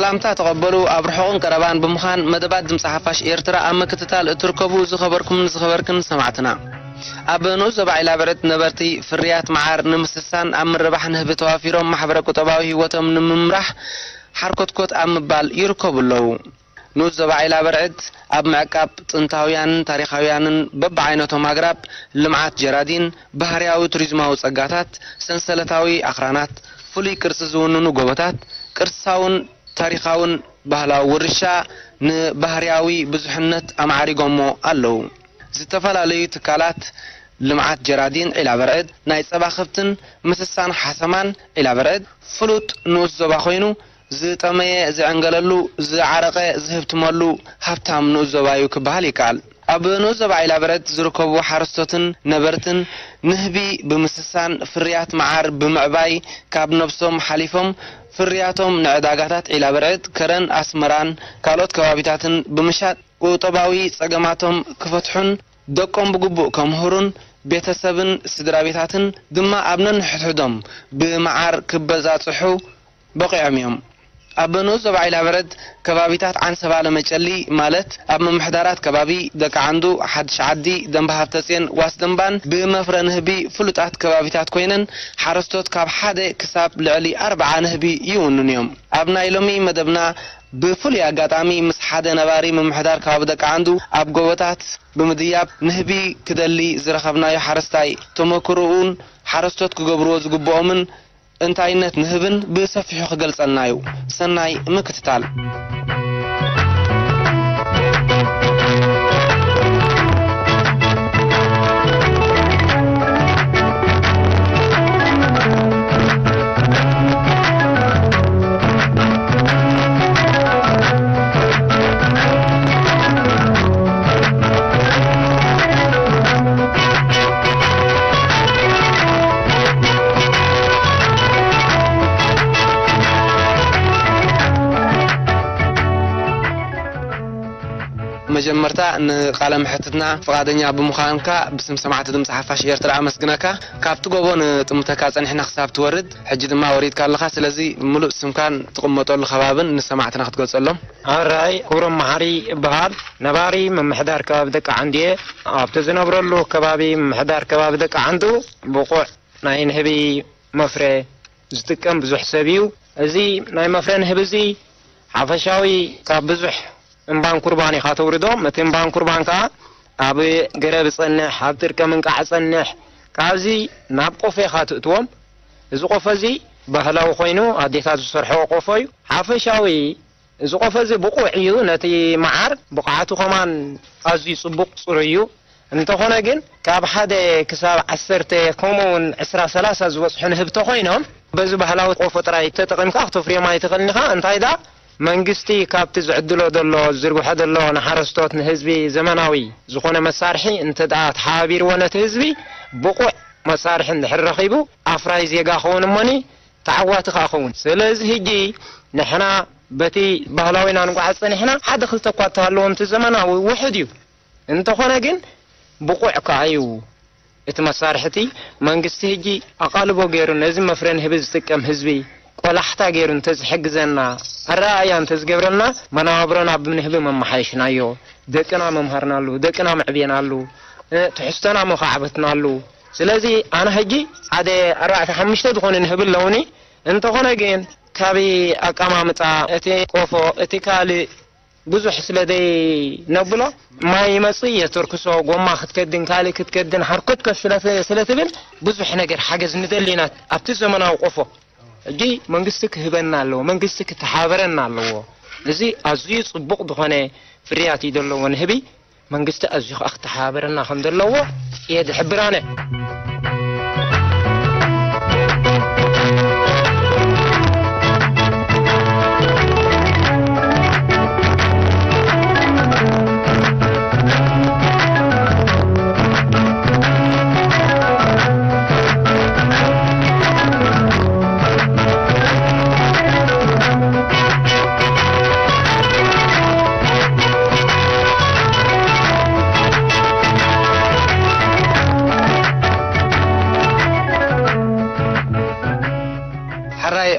ሰላምታ ተቐበሉ። ኣብ ርሑቕን ቀረባን ብምዃን መደባት ድምፂ ሓፋሽ ኤርትራ ኣብ ምክትታል እትርከቡ ዝኸበርኩምን ዝኸበርክን ሰማዕትና፣ ኣብ ንኡስ ዞባ ዒላብዕድ ነበርቲ ፍርያት መዓር ንምስሳን ኣብ ምርባሕ ንህቢ ተዋፊሮም ማሕበረ ቁጠባዊ ህይወቶም ንምምራሕ ሓርኮትኮት ኣብ ምባል ይርከቡ ኣለዉ። ንኡስ ዞባ ዒላብርዕድ ኣብ ምዕቃብ ጥንታውያንን ታሪኻውያንን በብዓይነቶም ኣግራብ፣ ልምዓት ጀራዲን፣ ባህርያዊ ቱሪዝማዊ ጸጋታት፣ ሰንሰለታዊ ኣኽራናት፣ ፍሉይ ቅርጺ ዝውንኑ ጎቦታት፣ ቅርሳውን ታሪኻውን ባህላዊ ውርሻ ንባህርያዊ ብዙሕነት ኣማዕሪጎሞ ኣለዉ። ዝተፈላለዩ ትካላት ልምዓት ጀራዲን ዒላበርዕድ፣ ናይ ጸባ ከብትን ምስሳን ሓሰማን ዒላበርዕድ ፍሉጥ ንኡስ ዞባ ኮይኑ፣ ዝጠመየ ዝዕንገለሉ፣ ዝዓረቐ ዝህብትመሉ ሃብታም ንኡስ ዞባ እዩ ክበሃል ይከኣል። ኣብ ንኡስ ዞባ ዒላበርዕድ ዝርከቡ ሓረስቶትን ነበርትን ንህቢ ብምስሳን ፍርያት መዓር ብምዕባይ ካብ ነብሶም ሓሊፎም ፍርያቶም ንዕዳጋታት ዒላበርዕድ፣ ከረን፣ ኣስመራን ካልኦት ከባቢታትን ብምሻጥ ቁጠባዊ ጸገማቶም ክፈትሑን ደቆም ብግቡእ ከምህሩን ቤተሰብን ስድራ ቤታትን ድማ ኣብ ነንሕድሕዶም ብመዓር ክበጻጽሑ በቒዖም እዮም። ኣብ ንኡስ ዞባ ዒላበርዕድ ከባቢታት ዓንሰባ ለመጨሊ ማለት ኣብ ምምሕዳራት ከባቢ ደቂ ዓንዱ፣ ሓድሽ ዓዲ፣ ደንበ ሃብተጼን ዋስ ደንባን ብመፍረ ንህቢ ፍሉጣት ከባቢታት ኮይነን ሓረስቶት ካብ ሓደ ክሳብ ልዕሊ ኣርብዓ ንህቢ ይውንኑ እዮም። ኣብ ናይ ሎሚ መደብና ብፍሉይ ኣጋጣሚ ምስ ሓደ ነባሪ ምምሕዳር ከባቢ ደቂ ዓንዱ ኣብ ጎቦታት ብምድያብ ንህቢ ክደሊ ዝረኸብናዮ ሓረስታይ ተመክሮኡን ሓረስቶት ክገብርዎ ዝግብኦምን እንታይነት ንህብን ብሰፊሑ ክገልጸልና እዩ። ሰናይ ምክትታል። መጀመርታ ንቃለ ምሕትትና ፍቓደኛ ብምዃንካ ብስም ሰማዕቲ ድምፂ ሓፋሽ ኤርትራ ኣመስግነካ። ካብቲ ጎቦ ንጥምተካ ጸኒሕና ክሳብ ትወርድ፣ ሕጂ ድማ ወሪድካ ኣለኻ። ስለዚ ምሉእ ስምካን ትቕመጠሉ ከባብን ንሰማዕትና ክትገልጸሎም። ኣራይ ክብሮም መሓሪ ይበሃል። ነባሪ ምምሕዳር ከባቢ ደቂ ዓንዱ እየ። ኣብቲ ዝነብረሉ ከባቢ ምምሕዳር ከባቢ ደቂ ዓንዱ ብቑዕ ናይ ንህቢ መፍረ ዝጥቀም ብዙሕ ሰብ እዩ። እዚ ናይ መፍረ ንህቢ እዚ ሓፈሻዊ ካብ ብዙሕ እምባን ኩርባን ኢኻ ተውርዶ። እቲ እምባን ኩርባን ከኣ ኣብ ገረብ ጸንሕ፣ ኣብ ጥርቀ ምንቃዕ ጸንሕ፣ ካብዚ ናብ ቆፎ ኢኻ ትእትዎም። እዚ ቆፎ እዚ ባህላዊ ኮይኑ ኣዴታት ዝሰርሕኦ ቆፎ እዩ። ሓፈሻዊ እዚ ቆፎ እዚ ብቑዕ እዩ፣ ነቲ መዓር ብቕዓቱ ከማን ኣዝዩ ጽቡቕ ጽሩይ እዩ። እንተኾነ ግን ካብ ሓደ ክሳብ ዓሰርተ ከምኡ እውን ዕስራ ሰላሳ ዝበጽሑ ንህቢ ተኾይኖም በዚ ባህላዊ ቆፎ ጥራይ ተጠቒምካ ክተፍርዮም ኣይትኽእልን ኢኻ። እንታይ ደኣ መንግስቲ ካብቲ ዝዕድሎ ዘሎ ዝዝርግሖ ዘሎ ንሓረስቶት ንህዝቢ ዘመናዊ ዝኾነ መሳርሒ እንተ ደኣ ተሓባቢርዎ ነቲ ህዝቢ ብቑዕ መሳርሒ እንድሕር ረኺቡ ኣፍራይ ዜጋ ክኸውን እሞኒ ተዓዋቲ ከኣ ክኸውን። ስለዚ ሕጂ ንሕና በቲ ባህላዊና ንጓዓዝ ጸኒሕና ሓደ ክልተ እኳ እንተሃለዎም እቲ ዘመናዊ ውሑድ እዩ። እንተኾነ ግን ብቑዕ ከኣ እዩ እቲ መሳርሒ እቲ መንግስቲ ሕጂ ኣቓልቦ ገይሩ ነዚ መፍረ ንህቢ ዝጥቀም ህዝቢ ቆላሕታ ገይሩ እንተዝሕግዘና ኣረኣእያ እንተዝገብረልና መነባብሮና ብንህቢ መመሓየሽናዮ። ደቅና መምሃርናሉ፣ ደቅና መዕብየናሉ፣ እ፣ ትሕዝቶና መኻዕበትናሉ። ስለዚ ኣነ ሕጂ ሓደ ኣርባዕተ ሓሙሽተ ዝኾኑ ንህቢ ኣለውኒ። እንተኾነ ግን ካብ ኣቀማምጣ እቲ ቆፎ እቲ ካልእ ብዙሕ ስለ ዘይነብሎ ማይ ይመጽእ የተርክሶ ጎማ ክትከድን ካልእ ክትከድን ሓርኮትኮት ስለ ስለ ትብል ብዙሕ ነገር ሓገዝ ንደሊና ኣብቲ ዘመናዊ ቆፎ ሕጂ መንግስቲ ክህበና ኣለዎ፣ መንግስቲ ክተሓበረና ኣለዎ። እዚ ኣዝዩ ጽቡቕ ዝኾነ ፍርያት እዩ ዘለዎ ንህቢ። መንግስቲ ኣዝዩ ከኣ ክተሓባበረና ከም ዘለዎ እየ ዝሕብር ኣነ።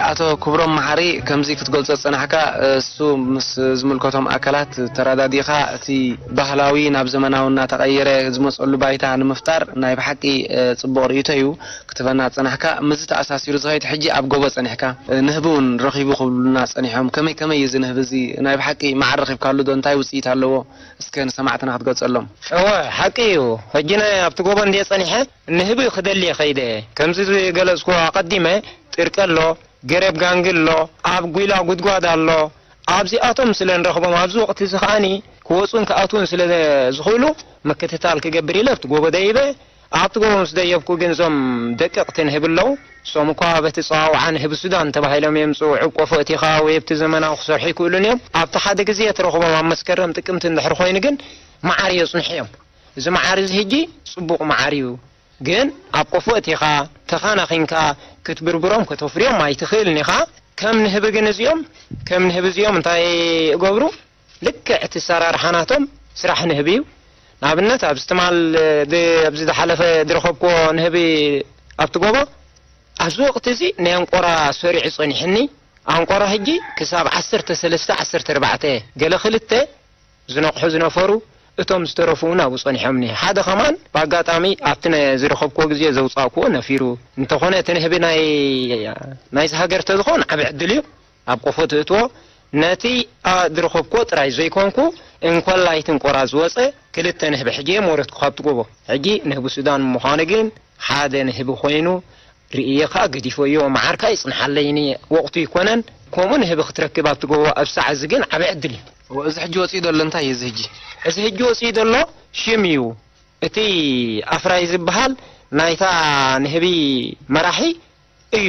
ኣቶ ክብሮም መሓሪ፣ ከምዚ ክትገልጾ ዝጸናሕካ፣ እሱ ምስ ዝምልከቶም ኣካላት ተረዳዲእካ፣ እቲ ባህላዊ ናብ ዘመናዊ እናተቐየረ ዝመጸሉ ባይታ ንምፍጣር ናይ ብሓቂ፣ እ፣ ጽቡቕ ርእይቶ እዩ ክትበና ዝጸናሕካ። ምስዚ ተኣሳሲሩ ዝኸይድ፣ ሕጂ ኣብ ጎቦ ጸኒሕካ፣ እ፣ ንህቢ እውን ረኺቡ ክብሉና ጸኒሖም። ከመይ ከመይ እዩ እዚ ንህቢ እዚ? ናይ ብሓቂ መዓር ረኺብካሉ ዶ? እንታይ ውጽኢት ኣለዎ? እስከ ንሰማዕትና ክትገልጸሎም። እወ፣ ሓቂ እዩ። ሕጂ ናይ ኣብቲ ጎቦ እንድየ ጸኒሐ፣ ንህቢ ክደሊ ከይደ። ከምዚ ዝገለጽኩ ኣቐዲመ፣ ጥርቀ ኣሎ፣ ገረብ ጋንግል ኣሎ፣ ኣብ ጒላ ጉድጓድ ኣሎ። ኣብዚኣቶም ስለ ንረኽቦም፣ ኣብዚ ወቕቲ እዚ ከኣኒ ክወጹን ክኣትዉን ስለ ዝኽእሉ፣ ምክትታል ክገብር ኢለ ኣብቲ ጎቦ ደይበ፣ ኣብቲ ጎቦ ምስ ደየብኩ ግን እዞም ደቀቕቲ ንህቢ ኣለዉ። እሶም እኳ በቲ ጸዋውዓ ንህቢ ሱዳን ተባሂሎም እዮም ዝጽውዑ። ቆፎ እቲኻ ወይ ኣብቲ ዘመናዊ ክሰርሑ ይክእሉን እዮም። ኣብቲ ሓደ ግዜ ትረኽቦም ኣብ መስከረም ጥቅምቲ እንድሕር ኮይኑ ግን መዓር የጽንሑ እዮም። እዚ መዓር እዚ ሕጂ ጽቡቕ መዓር እዩ። ግን ኣብ ቆፎ እቲኻ ተኻናኺንካ ክትብርብሮም ከተፍርዮም ኣይትኽእልን ኢኻ። ከም ንህቢ ግን እዚኦም፣ ከም ንህቢ እዚኦም እንታይ እገብሩ? ልክዕ እቲ ኣሰራርሓ ናቶም ስራሕ ንህቢ እዩ። ንኣብነት፣ ኣብዚ ትማል፣ ብ-፣ ኣብዚ ዝሓለፈ ዝረኸብኩዎ ንህቢ ኣብቲ ጎቦ፣ ኣብዚ ወቕቲ እዚ ናይ ኣንቆራ ሰሪዑ ጸኒሕኒ። ኣንቆራ ሕጂ ክሳብ ዓሰርተ ሰለስተ፣ ዓሰርተ ኣርባዕተ፣ ገለ ክልተ ዝነቕሑ ዝነበሩ፣ እቶም ዝተረፉ እውን ኣብኡ ጸኒሖምኒ። ሓደ ከማን ብኣጋጣሚ ኣብቲ ነ-፣ ዝረኸብኩዎ ግዜ ዘውጻእኩዎ ነፊሩ። እንተኾነ እቲ ንህቢ ናይ፣ ናይዚ ሃገር ተዝኾን ዓቢ ዕድል እዩ። ኣብ ቆፎ ትእትዎ፣ ነቲ፣ ኣ፣ ዝረኸብኩዎ ጥራይ ዘይኮንኩ፣ እንኮላይ እቲ እንቆራ ዝወጸ ክልተ ንህቢ ሕጂ እየ መረትኩ ካብቲ ጎቦ። ሕጂ ንህቢ ሱዳን ምዃኑ ግን ሓደ ንህቢ ኮይኑ ርእየ ከኣ ገዲፈዮ፣ መዓርካ ይጽንሓለይኒ፣ ወቕቱ ይኮነን። ከምኡ ንህቢ ክትረክብ ኣብቲ ጎቦ ኣብ ሰዓት እዚ ግን ዓቢ ዕድል እዩ። እወ፣ እዚ ሕጂ ወጺኡ ዘሎ እንታይ እዩ እዚ ሕጂ? እዚ ሕጂ ወጺኡ ዘሎ ሽም እዩ። እቲ ኣፍራይ ዝበሃል ናይታ ንህቢ መራሒ እዩ።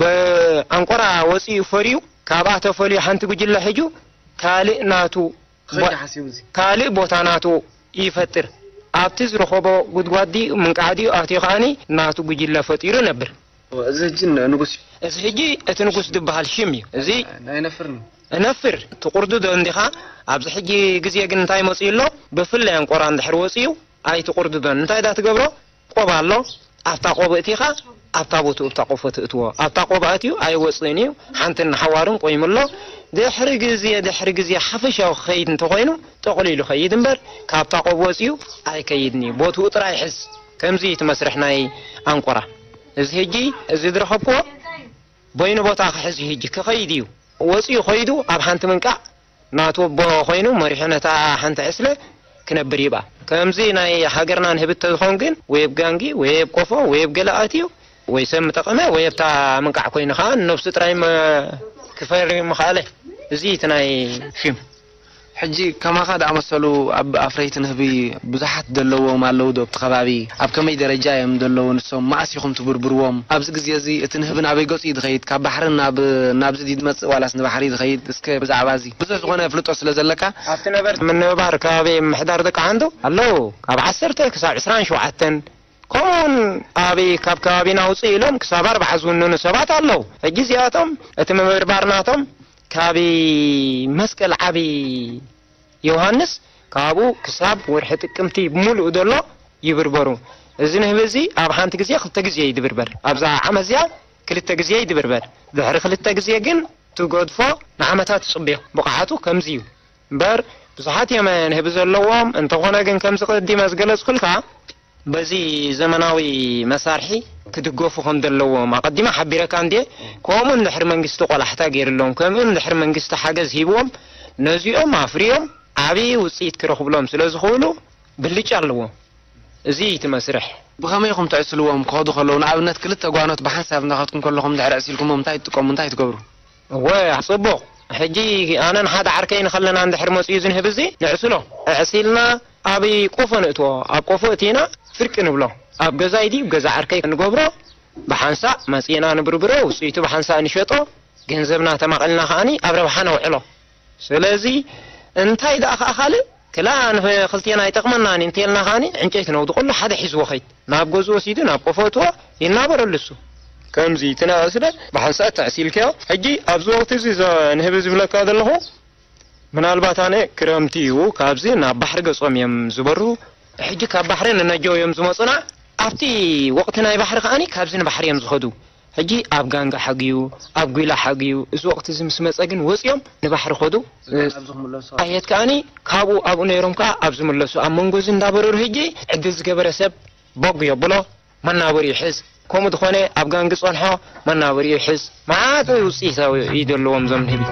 ብኣንቆራ ወጺኡ ፈርዩ፣ ካብኣ ተፈልዩ ሓንቲ ጉጅለ ሒዙ ካልእ ናቱ ክኸይድ ቦ-፣ ሓሲቡ እዚ። ካልእ ቦታ ናቱ ይፈጥር። ኣብቲ ዝረኸቦ ጉድጓድ ድዩ ምንቃዕ ድዩ ኣትዩ ከኣኒ ናቱ ጉጅለ ፈጢሩ ነብር። እዚ ሕጂ ን-፣ ንጉስ እዩ። እዚ ሕጂ እቲ ንጉስ ዝበሃል ሽም እዩ። እዚ ኣይነፍርን። እነፍር ትቑርድዶ እንዲኻ? ኣብዚ ሕጂ ግዜ ግን እንታይ መጺኡ ኣሎ? ብፍላይ ኣንቆራ እንድሕር ወጺኡ ኣይትቑርድዶን። እንታይ ዳ ትገብሮ? ቆብ ኣሎ። ኣብታ ቆብ እቲኻ ኣብታ ቦትኡ ኣብታ ቆፎ ትእትዎ። ኣብታ ቆብ ኣትዩ ኣይወጽእን እዩ። ሓንትን ንሓዋሩን ቆይሙ ኣሎ። ድሕሪ ግዜ፣ ድሕሪ ግዜ ሓፈሻዊ ክኸይድ እንተኾይኑ ጠቕሊሉ ኸይድ እምበር ካብታ ቆብ ወጺኡ ኣይከይድን እዩ። ቦትኡ ጥራይ ይሕዝ። ከምዚ እዩ እቲ መስርሕ ናይ ኣንቆራ። እዚ ሕጂ እዚ ዝረኸብክዎ በይኑ ቦታ ክሕዝ እዩ። ሕጂ ክኸይድ እዩ። ወጺኡ ኸይዱ ኣብ ሓንቲ ምንቃዕ ናቱ ኣቦ ኾይኑ መሪሑ ነታ ሓንቲ ዕስለ ክነብር ይብኣ። ከምዚ ናይ ሃገርና ንህቢ ተዝኾን ግን ወይ ኣብ ጋንጊ ወይ ኣብ ቆፎ ወይ ኣብ ገለ ኣትዩ ወይ ሰብ ምጠቐመ ወይ ኣብታ ምንቃዕ ኮይኑ ኸዓ ንነብሱ ጥራይ መ-፣ ክፈሪ ምኽኣለ። እዚ እቲ ናይ ሽም። ሕጂ ከማኻ ዝኣመሰሉ ኣብ ኣፍረይቲ ንህቢ ብዙሓት ዘለዎም ኣለዉ ዶ ኣብቲ ከባቢ? ኣብ ከመይ ደረጃ እዮም ዘለዉ ንሶም? መኣስ ኢኹም ትብርብርዎም? ኣብዚ ግዜ እዚ እቲ ንህቢ ናበይ ገጹ እዩ ዝኸይድ? ካብ ባሕሪ ናብ፣ ናብዚ ድዩ ዝመጽእ ዋላስ ንባሕሪ እዩ ዝኸይድ? እስከ ብዛዕባ እዚ ብዙሕ ዝኾነ ኣፍልጦ ስለ ዘለካ። ኣብቲ ነበርቲ ምንብባር ከባቢ ምምሕዳር ደቂ ዓንዱ ኣለዉ። ካብ ዓሰርተ ክሳብ ዕስራን ሸውዓተን፣ ከምኡውን ኣብ፣ ካብ ከባቢና ውፅእ ኢሎም ክሳብ ኣርባዓ ዝውንኑ ሰባት ኣለዉ። ሕጂ እዚኣቶም እቲ ምብርባር ናቶም ካብ መስቀል ዓቢ ዮሃንስ ካብኡ ክሳብ ወርሒ ጥቅምቲ ብምሉኡ ዘሎ ይብርበሩ። እዚ ንህቢ እዚ ኣብ ሓንቲ ግዜ ክልተ ግዜ እዩ ዝብርበር። ኣብዛ ዓመት እዚኣ ክልተ ግዜ እዩ ዝብርበር። ድሕሪ ክልተ ግዜ ግን ትገድፎ ንዓመታት ትጽበዮ። ብቕዓቱ ከምዚ እዩ። እምበር ብዙሓት እዮም ንህቢ ዘለዎም። እንተኾነ ግን ከምዚ ቀዲመ ዝገለጽኩልካ በዚ ዘመናዊ መሳርሒ ክድገፉ ከም ዘለዎም ኣቐዲመ ሓቢረካ እንድየ። ከምኡ እንድሕር መንግስቲ ቆላሕታ ገይርሎም፣ ከምኡ እንድሕር መንግስቲ ሓገዝ ሂብዎም፣ ነዚኦም ኣፍርዮም ዓብዪ ውፅኢት ክረኽብሎም ስለ ዝኽእሉ ብልጫ ኣለዎም። እዚ እዩ እቲ መስርሕ። ብኸመይ ኢኹም ተዕስልዎም ክኸዱ ከለዉ? ንኣብነት ክልተ ጓኖት ብሓንሳብ እናኸድኩም ከለኹም እንድሕር ኣዕሲልኩሞም እንታይ ትጥቀሙ? እንታይ ትገብሩ? እወ፣ ጽቡቕ። ሕጂ ኣነን ሓደ ዓርከይን ከለና እንድሕር መጺኡ እዚ ንህቢ እዚ ንዕስሎ። ኣዕሲልና ኣብ ቆፎ ነእትዎ። ኣብ ቆፎ እቲና ፍርቂ ንብሎ። ኣብ ገዛይ ድዩ ገዛ ዓርከይ ንገብሮ። ብሓንሳእ መጺእና ንብርብሮ፣ ውጽኢቱ ብሓንሳእ ንሸጦ። ገንዘብና ተማቒልና ከኣኒ ኣብ ረብሓ ነውዕሎ። ስለዚ እንታይ ደኣ ከኣ ካልእ ክላ ንኽልቴና ኣይጠቕመናን እንተልና ከኣኒ ዕንጨይቲ ነውድቐሉ፣ ሓደ ሒዝዎ ኸይድ። ናብ ገዝኡ ወሲዱ ናብ ቆፎ እትዎ ይናበረሉ እሱ። ከምዚ እቲ ነኣእስለ ብሓንሳእ ተዕሲልካዮ። ሕጂ ኣብዚ ወቕቲ እዚ ዘ-፣ ንህቢ ዝብለካ ዘለኹ፣ ምናልባት ኣነ ክረምቲ እዩ፣ ካብዚ ናብ ባሕሪ ገጾም እዮም ዝበሩ። ሕጂ ካብ ባሕሪ ንነጀው እዮም ዝመጹና። ኣብቲ ወቕቲ ናይ ባሕሪ ከኣኒ ካብዚ ንባሕሪ እዮም ዝኸዱ። ሕጂ ኣብ ጋንጋ ሓግዩ፣ ኣብ ጒላ ሓግዩ፣ እዚ ወቕቲ እዚ ምስ መጸ ግን ወጺኦም ንባሕሪ ከዱ። ኣብዚ ክምለሱ ኣየት ከኣኒ ካብኡ ኣብኡ ነይሮም ከኣ ኣብ ዝምለሱ ኣብ መንጎ እዚ እንዳበረሩ ሕጂ ዕድል ዝገበረ ሰብ ቦግ የብሎ፣ መናበሪ ይሕዝ። ከምኡ ዝኾነ ኣብ ጋንጊ ጸንሖ፣ መናበሪ ይሕዝ። መዓት ውጽኢታዊ እዩ ዘለዎም እዞም ንህቢ።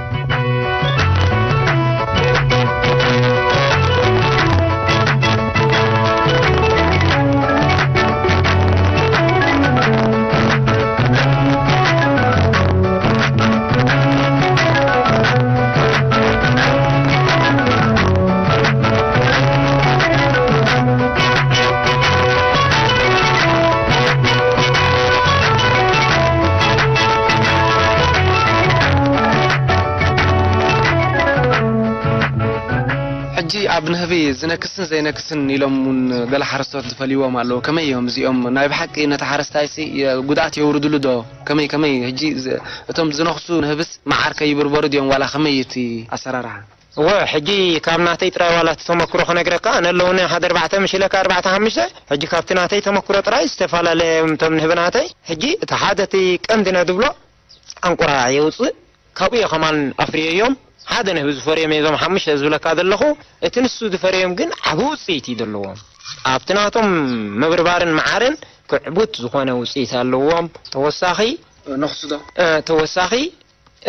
ሕጂ ኣብ ንህቢ ዝነክስን ዘይነክስን ኢሎም እውን ገለ ሓረስቶት ዝፈልይዎም ኣለዉ። ከመይ እዮም እዚኦም? ናይ ብሓቂ ነቲ ሓረስታይሲ የ-፣ ጉድኣት የውርድሉ ዶ? ከመይ፣ ከመይ? ሕጂ ዝ-፣ እቶም ዝነኽሱ ንህብስ መዓር ከይብርበሩ ድዮም ዋላ ከመይ እቲ ኣሰራርሓ? እወ፣ ሕጂ ካብ ናተይ ጥራይ ዋላ እቲ ተመክሮ ክነግረካ፣ ነለውኒ ሓደ ኣርባዕተ ምሽ ኢለካ ኣርባዕተ ሓሙሽተ፣ ሕጂ ካብቲ ናተይ ተመክሮ ጥራይ ዝተፈላለየ እዮም እቶም ንህቢ ናተይ። ሕጂ እቲ ሓደ እቲ ቀንዲ ነድብሎ ኣንቁራ የውፅእ፣ ካብኡ እየ ከማን ኣፍርየዮም። ሓደ ንህቢ ዝፈርዮም እዮም እዞም ሓሙሽተ ዝብለካ ዘለኹ። እቲ ንሱ ዝፈርዮም ግን ዓቢ ውፅኢት እዩ ዘለዎም። ኣብቲ ናቶም ምብርባርን መዓርን ክዕቡት ዝኾነ ውፅኢት ኣለዎም። ተወሳኺ ነኽሱ ዶ? እ፣ ተወሳኺ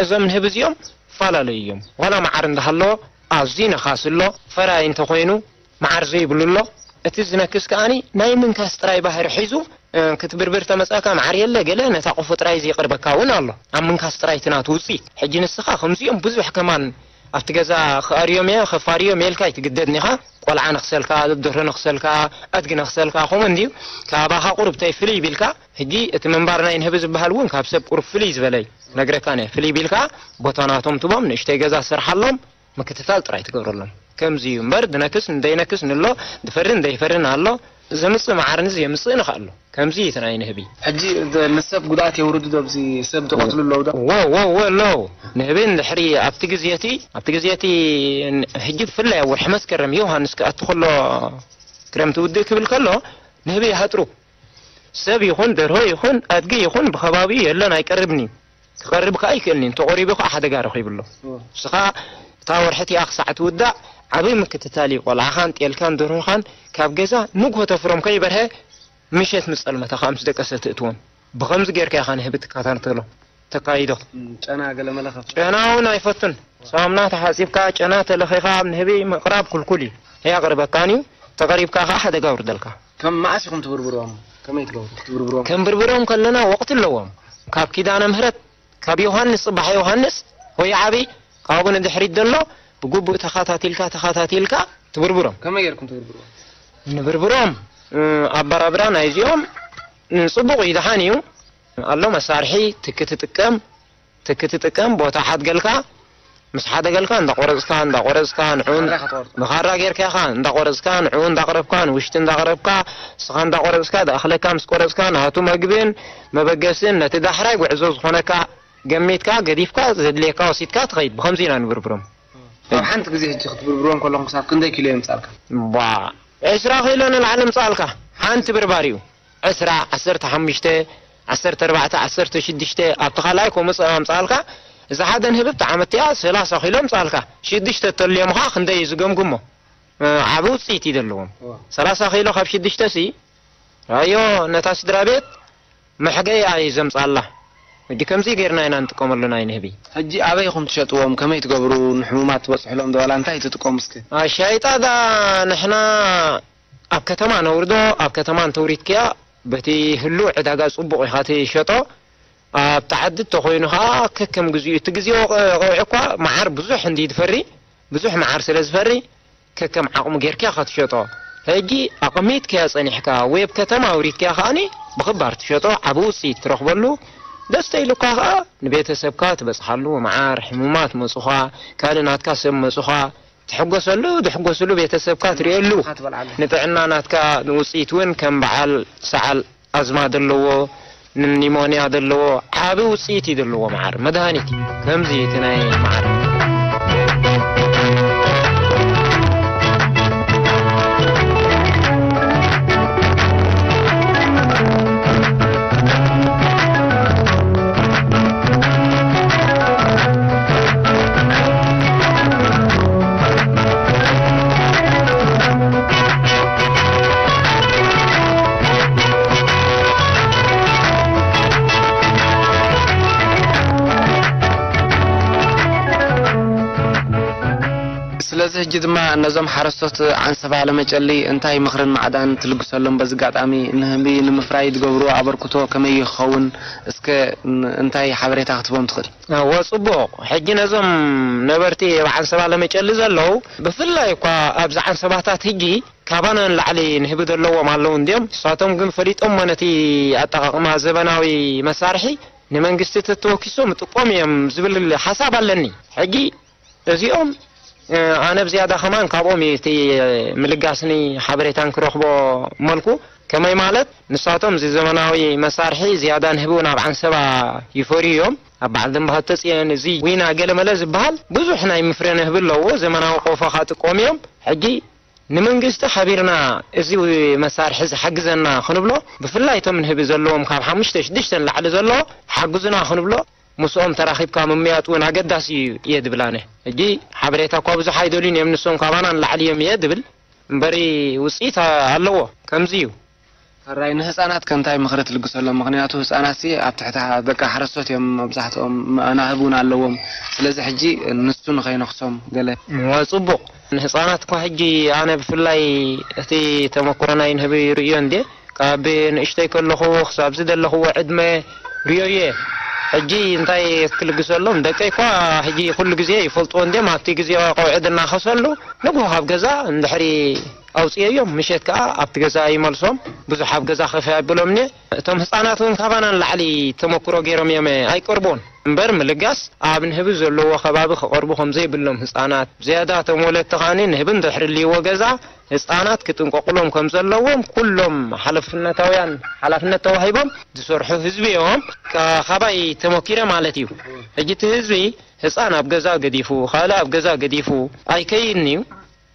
እዞም ንህቢ እዚኦም ፈላለዩ እዮም። ዋላ መዓር እንዳሃለዎ ኣዝዩ ነኻሲ ኣሎ፣ ፈራይ እንተኾይኑ መዓር ዘይብሉ ኣሎ። እቲ ዝነክስ ከኣኒ ናይ ምንካስ ጥራይ ባህሪ ሒዙ፣ እ፣ ክትብርብር ተመጻእካ መዓር የለ ገለ ነታ ቆፎ ጥራይ ዘየቕርበካ እውን ኣሎ። ኣብ ምንካስ ጥራይ እቲ ናቱ ውጽኢት። ሕጂ ንስኻ ከምዚኦም ብዙሕ ከማን ኣብቲ ገዛ ክኣርዮም እየ፣ ከፋርዮም እየ ኢልካ ኣይትግደድን ኢኻ። ቆልዓ ነኽሰልካ፣ ደርሆ ነኽሰልካ፣ ኣድጊ ነኽሰልካ፣ ከምኡ እንድዩ። ካባኻ ቁሩብ ተይ ፍልይ ቢልካ፣ ሕጂ እቲ ምንባር ናይ ንህቢ ዝበሃል እውን ካብ ሰብ ቁሩብ ፍልይ ዝበለ እዩ። ነግረካ እየ፣ ፍልይ ቢልካ ቦታ ናቶም ትቦም፣ ንእሽተይ ገዛ ስርሓሎም፣ ምክትታል ጥራይ ትገብረሎም። ከምዚ እዩ እምበር፣ ድነክስ እንደይነክስ ንሎ፣ ድፈሪ እንደይፈርን ኣሎ፣ ዘምጽእ መዓርኒ ዘምጽእ ንኽኣሎ። ከምዚ እዩ እቲ ናይ ንህቢ። ሕጂ ደ-፣ ንሰብ ጉድኣት የውርዱ ዶ? ኣብዚ ሰብ ዝቐትሉ ኣለዉ ዶ? ወ-፣ ወ-፣ ወ-፣ ኣለዉ። ንህቢ እንድሕሪ ኣብቲ ግዜ እቲ፣ ኣብቲ ግዜ እቲ ን-፣ ሕጂ ብፍላይ ኣብ ወርሒ መስከረም ዮሃንስ ክኣቱ ከሎ፣ ክረምቲ ውድእ ክብል ከሎ፣ ንህቢ ይሃጥሩ። ሰብ ይኹን፣ ደርሆ ይኹን፣ ኣድጊ ይኹን፣ ብኸባቢኡ የለን፣ ኣይቀርብን እዩ። ክቐርብ ከኣ ኣይክእልን እዩ። እንተቐሪቡ ከኣ ሓደጋ ረኺቡ ኣሎ። እዎ። ንስኻ እታ ወርሒ እቲኣ ክሳዕ ትውዳእ ዓብዪ ምክትታል እዩ። ቆልዓኻን፣ ጤልካን፣ ደርሆኻን ካብ ገዛ ንግሆ ተፍሮም ከይበርሀ ምሸት ምስ ጸልመተ ከኣ ምስ ደቀሰ ትእትዎም። ብኸምዚ ጌርካ ኢኻ ንህቢ ትከታተሎ፣ ተካይዶ። እም፣ ጨና ገለ መለ ከፍ- ጨና እውን ኣይፈቱን። ሳሙና ተሓጺብካ፣ ጨና ተለኺኻ ኣብ ንህቢ ምቕራብ ክልኩል እዩ። ኣየቕርበካን እዩ። ተቐሪብካ ከኣ ሓደጋ የውርደልካ። ከም መዓስ ኢኹም ትብርብርዎም? ከመይ ትገብሩ ክትብርብርዎም? ክንብርብሮም ከለና ወቕቲ ኣለዎም። ካብ ኪዳነ ምህረት፣ ካብ ዮሃንስ፣ ጽባሕ ዮሃንስ ወይ ዓቢ፣ ካብኡ ንድሕሪት ዘሎ ብግቡእ ተኸታቲልካ፣ ተኸታቲልካ ትብርብሮም። ከመይ ጌርኩም ትብርብርዎም? ንብርብሮም፣ እ፣ ኣበራብራ ናይዚኦም፣ እ፣ ጽቡቕ እዩ፣ ደሓን እዩ። ኣሎ መሳርሒ ትኪ ትጥቀም፣ ትኪ ትጥቀም፣ ቦታ ሓድገልካ፣ ምስ ሓደገልካ እንዳቆረጽካ፣ እንዳቆረጽካ፣ ንዕኡ ብኻራ ክትቆርጾ። ብኻራ ጌርካ ኢኻ እንዳቆረጽካ፣ ንዕኡ እንዳቕረብካ፣ ንውሽጢ እንዳቕረብካ፣ ንስኻ እንዳቆረጽካ፣ ዝኣኽለካ ምስ ቆረጽካ፣ ናቱ መግብን መበገስን፣ ነቲ ዳሕራይ ጉዕዞ ዝኾነካ ገሚትካ፣ ገዲፍካ፣ ዘድልየካ ወሲድካ ትኸይድ። ብኸምዚ ኢና ንብርብሮም። ኣብ ሓንቲ ግዜ ሕጂ ክትብርብሮም ከለኹም ክሳብ ክንደይ ኪሎ የምጻልካ? ባ፣ ዕስራ ኪሎ ንላዕሊ ምጻልካ። ሓንቲ ብርባሪኡ። ዕስራ፣ ዓሰርተ ሓሙሽተ፣ ዓሰርተ ኣርባዕተ፣ ዓሰርተ ሽዱሽተ፣ ኣብቲ ካልኣይ ከምኡ ኣምጻልካ። እዛ ሓደ ንህቢ ኣብቲ ዓመት እቲኣ ሰላሳ ኪሎ ምጻልካ። ሽዱሽተ ተልዮም ኸኣ ክንደይ እዩ ዝገምግሞ? እ፣ ዓቢ ውጽኢት እዩ ዘለዎም። እዋ። ሰላሳ ኪሎ ካብ ሽዱሽተ ሲ፣ ኣዮ፣ ነታ ስድራ ቤት መሕገይ ኣይ ዘምጻላ። ሕጂ ከምዚ ጌርና ኢና ንጥቀመሉ ናይ ንህቢ። ሕጂ ኣበይ ኢኹም ትሸጥዎም? ከመይ ትገብሩ? ንሕሙማት ትበጽሕሎም ዶ ዋላ እንታይ ትጥቀሙ እስኪ? ኣሻይጣ ዳ ንሕና ኣብ ከተማ ነውርዶ፣ ኣብ ከተማ እንተውሪድክያ በቲ ህሉው ዕዳጋ ጽቡቕ ኢኻ ትሸጦ። ኣብቲ ዓዲ እንተኾይኑ ኸኣ ከከም ግዚኡ፣ እቲ ግዜ ወቕ-፣ ወቕዒ እኳ መዓር ብዙሕ እንድዩ ዝፈሪ፣ ብዙሕ መዓር ስለ ዝፈሪ ከከም ዓቕሙ ጌርካ ኢኻ ትሸጦ። ሕጂ ኣቐሚጥካዮ ጸኒሕካ ወይ ኣብ ከተማ ኣውሪድካዮ ከኣኒ ብኽባር ትሸጦ፣ ዓቢ ውጽኢት ትረኽበሉ። ደስ ተኢሉካ ከኣ ንቤተሰብካ ትበጽሓሉ፣ መዓር፣ ሕሙማት መጹኻ፣ ካልእ ናትካ ሰብ መጹኻ፣ ትሕጎሰሉ፣ ዝሕጎስሉ ቤተሰብካ ትርእየሉ፣ ንስኻ ትበልዓሉ። ንጥዕና ናትካ ንውጽኢት እውን ከም በዓል ሰዓል ኣዝማ ዘለዎ፣ ንኒሞንያ ዘለዎ፣ ዓቢ ውጽኢት እዩ ዘለዎ መዓር፣ መድሃኒት እዩ። ከምዚ እቲ ናይ መዓር። እዚ ሕጂ ድማ ነዞም ሓረስቶት ዓንሰባ ለመጨሊ እንታይ ምኽርን ማዕዳን ትልግሰሎም? በዚ ኣጋጣሚ ንህቢ ንምፍራይ ዝገብርዎ ኣበርክቶ ከመይ ይኸውን? እስከ ን-፣ እንታይ ሓበሬታ ክትቦም ትኽእል? እወ፣ ጽቡቕ። ሕጂ ነዞም ነበርቲ ኣብ ዓንሰባ ለመጨሊ ዘለዉ፣ ብፍላይ እኳ ኣብዚ ዓንሰባታት ሕጂ ካባና ንላዕሊ ንህቢ ዘለዎም ኣለዉ እንድዮም። ንሳቶም ግን ፈሊጦሞ ነቲ ኣጠቓቕማ ዘበናዊ መሳርሒ ንመንግስቲ ተተወኪሶም ይጥቆሙ እዮም ዝብል ሓሳብ ኣለኒ። ሕጂ እዚኦም፣ እ፣ ኣነ ብዝያዳ ከማን ካብኦም እዩ እቲ ምልጋስኒ ሓበሬታን ክረኽቦ መልኩ። ከመይ ማለት? ንሳቶም እዚ ዘመናዊ መሳርሒ ዝያዳ ንህቢ ናብ ዓንሰባ ይፈርዩ እዮም። ኣብ በዓል ደንባሃ ተፅየን፣ እዚ ዊና ገለመለ ዝበሃል ብዙሕ ናይ ምፍረ ንህቢ ኣለዎ። ዘመናዊ ቆፎ ካጥቆም እዮም። ሕጂ ንመንግስቲ ሓቢርና እዚ መሳርሒ ዝሓግዘና ክንብሎ፣ ብፍላይ እቶም ንህቢ ዘለዎም ካብ ሓሙሽተ ሽዱሽተ ንላዕሊ ዘለዎ ሓግዙና ክንብሎ፣ ምስኦም ተራኺብካ ምምያጥ እውን ኣገዳሲ እዩ እየ ዝብል ኣነ። ሕጂ ሓበሬታ እኳ ብዙሕ ኣይደልዩን እዮም፣ ንሶም ካባና ንላዕሊ እዮም እየ ዝብል። እምበሪ ውፅኢት ኣለዎ። ከምዚ እዩ። ሕራይ ንህፃናት ከ እንታይ ምኽሪ ትልግሰሎም? ምኽንያቱ ህፃናትሲ ኣብ ትሕቲ ደቂ ሓረስቶት እዮም መብዛሕትኦም፣ ኣናህብ እውን ኣለዎም። ስለዚ ሕጂ ንሱ ንኸይነኽሶም ገለ። እወ፣ ጽቡቕ። ንህጻናት እኳ ሕጂ ኣነ ብፍላይ እቲ ተመክሮ ናይ ንህቢ ይርእዮ እንዴ፣ ካብ ንእሽተይ ከለኹ ክሳብ ዝደለኽዎ ዕድመ ርእዮ እየ። ሕጂ እንታይ ክልግሰሎም? ደቀይ እኳ ሕጂ ኩሉ ግዜ ይፈልጥዎ እንዴም፣ ኣብቲ ግዜ ቆውዕድ እናኸሰሉ ንግሆ ካብ ገዛ እንድሕሪ ኣውፅኤዮም፣ ምሸት ከኣ ኣብቲ ገዛ ይመልሶም። ብዙሕ ኣብ ገዛ ከፍ ኣይብሎም እየ። እቶም ህፃናት እውን ካባና ንላዕሊ ተመክሮ ገይሮም እዮም፣ ኣይቀርቦን። እምበር ምልጋስ ኣብ ንህቢ ዘለዎ ከባቢ ክቐርቡ ከም ዘይብሎም ህፃናት፣ ዝያዳ እቶም ወለድቲ ከኣኒ ንህቢ እንድሕሪ ልይዎ ገዛ ህፃናት ክጥንቀቑሎም ከም ዘለዎም ኩሎም ሓላፍነታውያን፣ ሓላፍነት ተዋሂቦም ዝሰርሑ ህዝቢ እዮም። ካ-፣ ካባይ ተመኪረ ማለት እዩ። ሕጂ እቲ ህዝቢ ህፃን ኣብ ገዛ ገዲፉ፣ ካልእ ኣብ ገዛ ገዲፉ ኣይከይድን እዩ።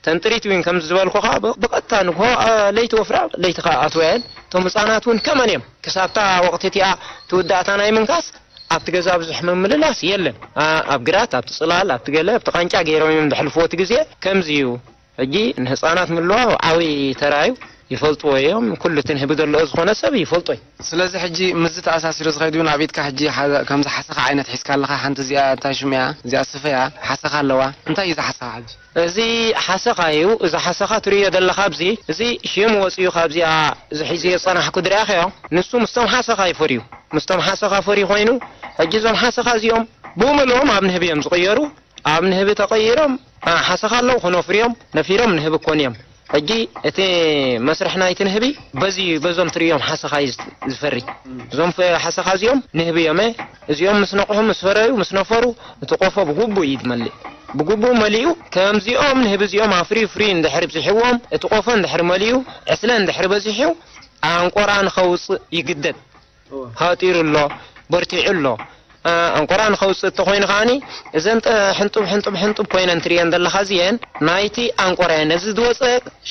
ተንጥሪት እውን ከም ዝበልኩኻ ብ-፣ ብቐጥታ ንግሆ፣ ኣ፣ ለይቲ ወፍራ፣ ለይቲ ኸኣ ኣትወ እየን። እቶም ህፃናት እውን ከመን እዮም። ክሳብታ ወቕቲ እቲኣ ትውዳእታ ናይ ምንካስ ኣብቲ ገዛ ብዙሕ ምምልላስ የለን። ኣ፣ ኣብ ግራት፣ ኣብቲ ጽላል፣ ኣብቲ ገለ፣ ኣብቲ ቃንጫ ገይሮም እዮም ዘሕልፍዎ እቲ ግዜ። ከምዚ እዩ። ሕጂ ንህፃናት ምልዋው ዓብዪ ተራ እዩ። ይፈልጥዎ እዮም። ኩሉ እቲ ንህቢ ዘለዎ ዝኾነ ሰብ ይፈልጦ እዩ። ስለዚ ሕጂ ምስዚ ተኣሳሲሩ ዝኸይድ እውን ኣብ ኢድካ ሕጂ ሓ-፣ ከምዚ ሓሰኻ ዓይነት ሒዝካ ኣለኻ። ሓንቲ እዚኣ እንታይ ሽም እያ? እዚኣ ስፈ እያ። ሓሰኻ ኣለዋ። እንታይ እዩ እዚ ሓሰኻ ሕጂ? እዚ ሓሰኻ እዩ። እዚ ሓሰኻ ትርእዮ ዘለኻ ኣብዚ፣ እዚ ሽም ወፂኡ ካብዚኣ እዚ ሒዘዮ ዝጸናሕኩ ድርኣኽዮ፣ ንሱ ምስቶም ሓሰኻ እዩ ፈርዩ። ምስቶም ሓሰኻ ፈርዩ ኮይኑ፣ ሕጂ እዞም ሓሰኻ እዚኦም ብምልኦም ኣብ ንህቢ እዮም ዝቕየሩ። ኣብ ንህቢ ተቐይሮም፣ ኣ፣ ሓሰኻ ኣለዉ፣ ክነፍርዮም፣ ነፊሮም ንህቢ ክኾኑ እዮም። ሕጂ እቲ መስርሕ ናይቲ ንህቢ በዚ፣ በዞም ትርእዮም ሓሰኻ እዩ ዝፈሪ። እዞም ፈ-፣ ሓሰኻ እዚኦም ንህቢ እዮም። እዚኦም ምስ ነቕሑ፣ ምስ ፈረዩ፣ ምስ ነፈሩ፣ እቲ ቆፎ ብግቡእ እዩ ዝመልእ። ብግቡእ መሊኡ፣ ከምዚኦም ንህቢ እዚኦም ኣፍርዩ፣ ፍርዩ እንድሕር ብዚሕዎም፣ እቲ ቆፎ እንድሕር መሊኡ፣ ዕስለ እንድሕር በዚሑ፣ ኣንቆራ ንኸውፅእ ይግደድ። እወ። ሃጢሩ ኣሎ፣ በርቲዑ ኣሎ። እ፣ ኣንቆራ ንኸውፅእ እንተኾይኑ ከኣኒ፣ እዘን ጠ-፣ ሕንጡብ፣ ሕንጡብ፣ ሕንጡብ ኮይነን ትርእየን ዘለኻ እዚኤን ናይቲ ኣንቆራ እየን። እዚ ዝወፀ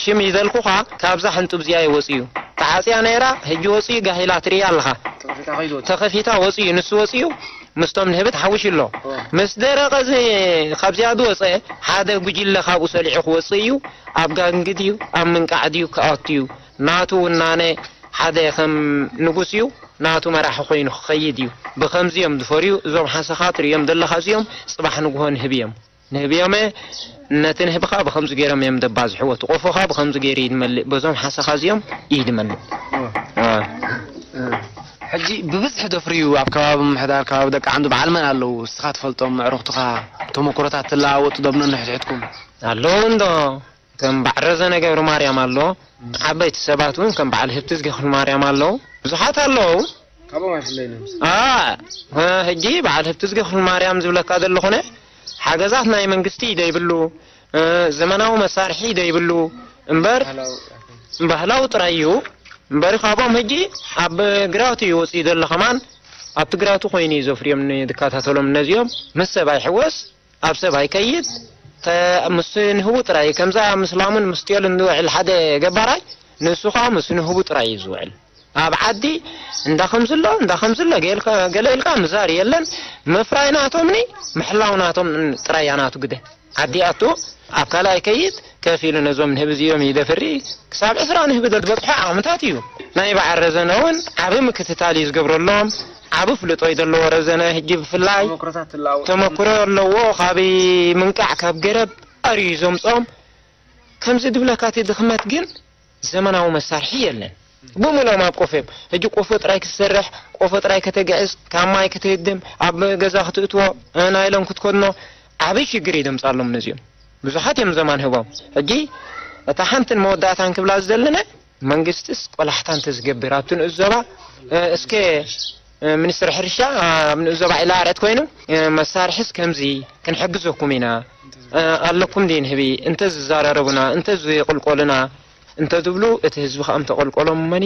ሽም ይዘልኩኻ፣ ካብዛ ሕንጡብ እዚኣ እዩ ወፂኡ። ተዓፅያ ነይራ፣ ሕጂ ወፂኡ፣ ጋሂላ ትርእያ ኣለኻ። ተኸፊታ ከይዱ ወፂኡ። ተኸፊታ ወፂኡ፣ ንሱ ወፂኡ፣ ምስቶም ንህቢ ተሓዊሱ ኣሎ። እወ። ምስ ደረቐ እዚ፣ ካብዚኣ ዝወፀ፣ ሓደ ጉጅለ ካብኡ ሰሊዑ ክወፅእ እዩ። ኣብ ጋንጊ ድዩ፣ ኣብ ምንቃዕ ድዩ ክኣቱ እዩ። ናቱ ውናነ ሓደ ከም ንጉስ እዩ፣ ናቱ መራሒ ኮይኑ ክኸይድ እዩ። ብኸምዚ እዮም ዝፈርዩ። እዞም ሓሰኻ ትርእዮም ዘለኻ እዚኦም ጽባሕ ንግሆ ንህቢ እዮም። ንህቢ እዮም፣ ነቲ ንህቢ ኸኣ ብኸምዚ ገይሮም እዮም ደባዝሕዎ። እቲ ቆፎ ኸኣ ብኸምዚ ገይሩ እዩ ዝመልእ። በዞም ሓሰኻ እዚኦም እዩ ዝመልእ። እወ። እወ። ሕጂ ብብዝሒ ደፍርዩ ኣብ ከባቢ ምምሕዳር ከባቢ ደቂ ዓንዱ በዓል መን ኣለዉ? እስኻ ትፈልጦም፣ ኣዕሩኽትኻ፣ ተመኩሮታት ትለዋወጡ ዶ ብነንሕድሕድኩም? ኣለዉ እንዶ። ከም በዓል ረዘነ ገብረ ማርያም ኣሎ። ዓበይቲ ሰባት እውን ከም በዓል ህብቲ ዝገኽል ማርያም ኣለዉ። ብዙሓት ኣለዉ። ካብኦም ኣይፍለይን እዮም። አ፣ ሕጂ በዓል ህብቲ ዝገኽል ማርያም ዝብለካ ዘለኹነ ሓገዛት ናይ መንግስቲ ደይብሉ፣ እ፣ ዘመናዊ መሳርሒ ደይብሉ እምበር ባህላዊ። ባህላዊ ጥራይ እዩ። እምበሪ ካብኦም ሕጂ ኣብ ግራውቲ እዩ ወፂኡ ዘሎ ከማን ኣብቲ ግራውቲ ኮይኑ እዩ ዘፍርዮም ንዝከታተሎም እነዚኦም ምስ ሰብ ኣይሕወስ። ኣብ ሰብ ኣይከይድ። ተ-፣ ምስ ንህቡ ጥራይ፣ ከምዛ ምስ ላሙን ምስ ጤሉን ዝውዕል ሓደ ገባራይ፣ ንሱ ኸኣ ምስ ንህቡ ጥራይ እዩ ዝውዕል። ኣብ ዓዲ እንዳ ከምዚ ኣሎ፣ እንዳ ከምዚ ኣሎ፣ ገለ ኢልካ፣ ገለ ኢልካ ምዛር የለን። ምፍራይ ናቶምኒ፣ ምሕላው ናቶም ጥራይ እያ ናቱ ግደ። ዓዲ ኣቱ፣ ኣብ ካልእ ኣይከይድ፣ ከፊሉ ነዞም ንህቢ እዚኦም ይደፍሪ። ክሳብ ዕስራ ንህቢ ዝበጽሖ ዓመታት እዩ። ናይ በዓል ረዘነ እውን ዓቢ ምክትታል እዩ ዝገብረሎም። ዓቢ ፍልጦ እዩ ዘለዎ ረዘነ። ሕጂ ብፍላይ ተመኩሮታት ትለዋወጥ። ተመኩሮ ኣለዎ። ካብ ምንቃዕ ካብ ገረብ ፈጣሪ እዩ ዘምፅኦም። ከምዚ ድብለካ እቲ ድኽመት ግን ዘመናዊ መሳርሒ የለን። ብሙሎም ኣብ ቆፎ እዮም። ሕጂ ቆፎ ጥራይ ክትሰርሕ፣ ቆፎ ጥራይ ከተግዕዝ፣ ካብ ማይ ከተህድም፣ ኣብ ገዛ ክትእትዎ፣ እ፣ ናይሎም ክትኮድኖ፣ ዓብዪ ሽግር እዩ ዘምፃሎም ነዚኦም። ብዙሓት እዮም ዘማን ህቦም። ሕጂ እታ ሓንትን መወዳእታን ክብላ ዝደለነ፣ መንግስትስ ቆላሕታ እንተዝገብር ኣብቲ ንኡስ ዞባ፣ እ፣ እስከ፣ እ፣ ሚኒስትሪ ሕርሻ ኣብ ንኡስ ዞባ ዒላ ኣርዕት ኮይኑ፣ እ፣ መሳርሒስ ከምዚ ክንሕግዘኩም ኢና፣ እ፣ ኣለኩም ድዩ ንህቢ እንተዝዘራረቡና፣ እንተዝቕልቆሉና እንተዝብሉ፣ እቲ ህዝቢ ከኣ ምተቐልቆሎም እመኒ፣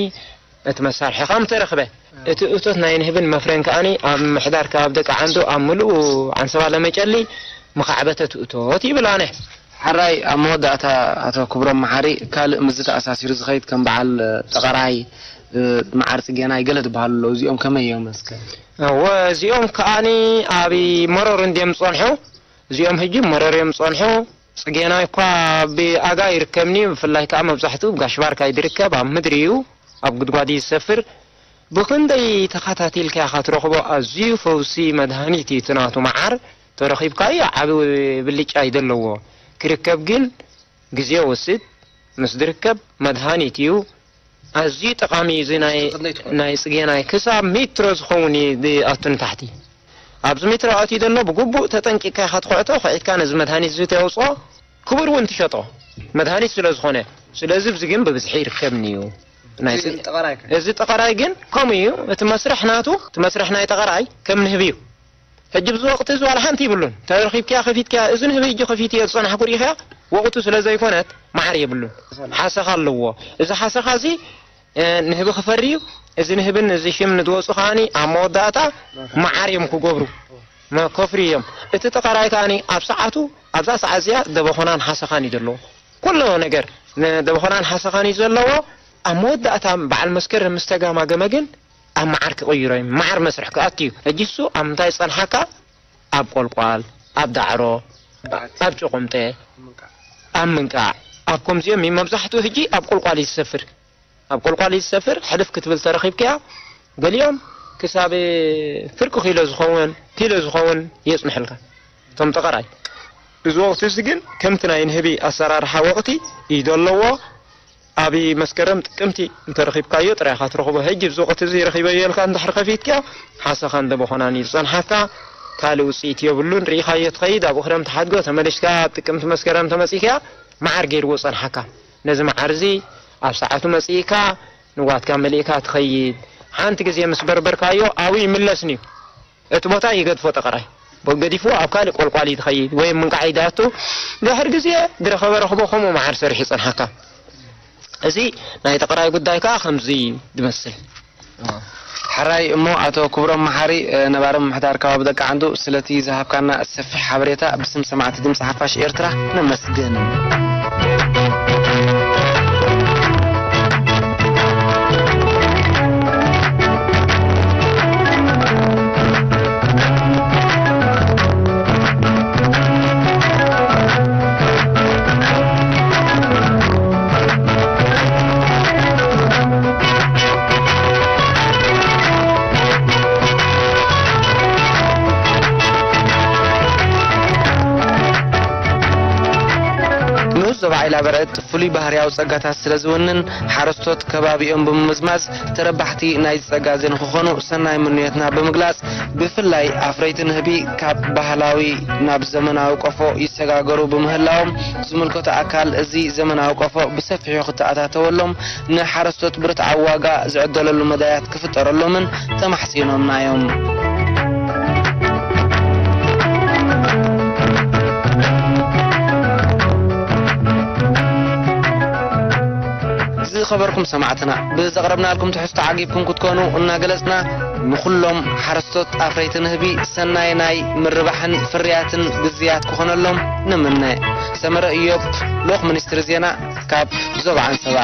እቲ መሳርሒ ከኣ ምተረኽበ። እቲ እቶት ናይ ንህብን መፍረን ከኣኒ ኣብ ምሕዳር ከባቢ ደቂ ዓንዶ ኣብ ምሉእ ዓንሰባ ለመጨሊ ምኻዕበተ እቲ እቶት ይብል ኣነ። ሓራይ ኣብ መወዳእታ ኣቶ ክብሮም መሓሪ ካልእ ምስዚ ተኣሳሲሩ ዝኸይድ ከም በዓል ጠቐራይ፣ እ፣ መዓር ጽጌናይ ገለ ዝበሃሉ ኣለዉ። እዚኦም ከመይ እዮም እስከ? እወ፣ እዚኦም ከኣኒ ኣብ መረር እንድዮም ዝጸንሑ። እዚኦም ሕጂ መረር እዮም ዝጸንሑ። ጽጌናይ እኳ ብኣጋ ይርከብኒ፣ ብፍላይ ከኣ መብዛሕትኡ ጋሽ ባርካ እዩ ዝርከብ፣ ኣብ ምድሪ እዩ፣ ኣብ ጉድጓድ እዩ ዝሰፍር። ብኽንደይ ተኸታቲልካ ኢኻ ትረኽቦ፣ ኣዝዩ ፈውሲ መድሃኒት እዩ እቲ ናቱ መዓር፣ ተረኺብካዮ ዓቢ ብልጫ እዩ ዘለዎ። ክርከብ ግን ግዜ ወስድ፣ ምስ ዝርከብ መድሃኒት እዩ። ኣዝዩ ጠቓሚ እዩ። እዚ ናይ፣ ክንደይ ትኾን? ናይ ጽጌናይ ክሳብ ሜትሮ ዝኸውን እዩ ዝኣቱ ንታሕቲ። ኣብዚ ሜትሮ ኣትዩ ዘሎ ብግቡእ ተጠንቂቕካ ኢኻ ትኹዕቶ፣ ኹዒትካ ነዚ መድሃኒት እዚ ተውፅኦ፣ ክቡር እውን ትሸጦ መድሃኒት ስለ ዝኾነ። ስለዚ ኣብዚ ግን ብብዝሒ ይርከብኒ እዩ። ናይ እዚ ጽ-፣ ጠቐራይ ከ? እዚ ጠቐራይ ግን ከምኡ እዩ። እቲ መስርሕ ናቱ፣ እቲ መስርሕ ናይ ጠቐራይ ከም ንህቢ እዩ። ሕጂ ብዚ ወቕቲ እዚ ዋላ ሓንቲ ይብሉን። ተረኺብክያ ከፊትክያ፣ እዚ ንህቢ ሕጂ ከፊትዮ ዝጸናሕኩ ርኢኽያ፣ ወቕቱ ስለ ዘይኮነት መዓር የብሉን። ሓሰኻ ኣለዎ። እዚ ሓሰኻ እዚ፣ እ፣ ንህቢ ክፈሪ እዩ። እዚ ንህብን እዚ ሽም ንዝወጹ ከኣኒ ኣብ መወዳእታ መዓር እዮም ክገብሩ። መ-፣ ከፍሪ እዮም። እቲ ጠቐራይ ከኣኒ ኣብ ሰዓቱ፣ ኣብዛ ሰዓት እዚኣ ደበኾናን ሓሰኻን እዩ ዘለዎ። ኩሉ ነገር ንደበኾናን ሓሰኻን እዩ ዘለዎ። ኣብ መወዳእታ በዓል መስከረም ምስ ተጋማገመ ግን ኣብ መዓር ክቕይሮ እዩ። መዓር መስርሕ ክኣቱ እዩ። ሕጂ እሱ ኣብ ምንታይ ዝጸንሓካ? ኣብ ቆልቋል፣ ኣብ ዳዕሮ፣ ኣብ ጭቑምጠ፣ ኣብ ምንቃዕ። ኣብ ከምዚኦም እዩ መብዛሕትኡ ሕጂ ኣብ ቆልቋል እዩ ዝሰፍር። ኣብ ቆልቋል እዩ ዝሰፍር። ሕልፍ ክትብል ተረኺብካያ፣ ገሊኦም ክሳብ ፍርቂ ኪሎ ዝኸውን፣ ኪሎ ዝኸውን የጽንሑልካ። እቶም ጠቐራይ። እዚ ወቕቲ እዚ ግን ከምቲ ናይ ንህቢ ኣሰራርሓ ወቕቲ እዩ ዘለዎ። ኣብ መስከረም ጥቅምቲ እንተረኺብካዮ ጥራይ ኢኻ ትረኽቦ። ሕጂ ኣብዚ ወቕቲ እዚ ረኺበዮ ኢልካ እንድሕር ከፊትካዮ፣ ሓሰኻን ደበኾናን እዩ ዝጸንሓካ። ካልእ ውጽኢት የብሉን። ርኢኻዮ ትኸይድ፣ ኣብኡ ክረምቲ ሓድጎ ተመሊስካ ኣብ ጥቅምቲ መስከረም ተመጺእካ መዓር ገይርዎ ጸንሓካ። ነዚ መዓር እዚ ኣብ ሰዓቱ መጺእካ ንዋትካ መሊእካ ትኸይድ። ሓንቲ ግዜ ምስ በርበርካዮ ኣብኡ ይምለስን እዩ። እቲ ቦታ ይገድፎ ጠቐራይ። ገዲፍዎ ኣብ ካልእ ቆልቋል እዩ ዝኸይድ ወይ ምንቃዕ እዩ ዝኣቱ። ድሕሪ ግዜ ዝረኸበ ረኽቦ ከምኡ መዓር ሰሪሑ ይጸንሓካ። እዚ ናይ ጠቐራይ ጉዳይ ከኣ ከምዚ ዝመስል። ሕራይ እሞ ኣቶ ክብሮም መሓሪ፣ እ፣ ነባሪ ምምሕዳር ከባቢ ደቂ ዓንዱ ስለቲ ዝሃብካና ሰፊሕ ሓበሬታ ብስም ሰማዕቲ ድምፂ ሓፋሽ ኤርትራ ነመስግን። ንኡስ ዞባ ዒላ በርዕድ ፍሉይ ባህርያዊ ጸጋታት ስለ ዝውንን፣ ሓረስቶት ከባቢኦም ብምምዝማዝ ተረባሕቲ ናይዚ ጸጋ እዚ ንኽኾኑ ሰናይ ምንዮትና ብምግላጽ፣ ብፍላይ ኣፍረይቲ ንህቢ ካብ ባህላዊ ናብ ዘመናዊ ቆፎ ይሰጋገሩ ብምህላዎም፣ ዝምልከቶ ኣካል እዚ ዘመናዊ ቆፎ ብሰፊሑ ክተኣታተወሎም፣ ንሓረስቶት ብርትዓዊ ዋጋ ዝዕደለሉ መዳያት ክፍጠረሎምን ተማሕጺኖምና እዮም። ዝኸበርኩም ሰማዕትና፣ ብዘቕረብናልኩም ትሕዝቶ ዓጊብኩም ክትኮኑ እናገለጽና፣ ንኹሎም ሓረስቶት ኣፍረይቲ ንህቢ ሰናይ ናይ ምርባሕን ፍርያትን ግዝያት ክኾነሎም ንምነ። ሰመረ እዮብ፣ ልኡኽ ሚኒስትሪ ዜና ካብ ዞባ ዓንሰባ።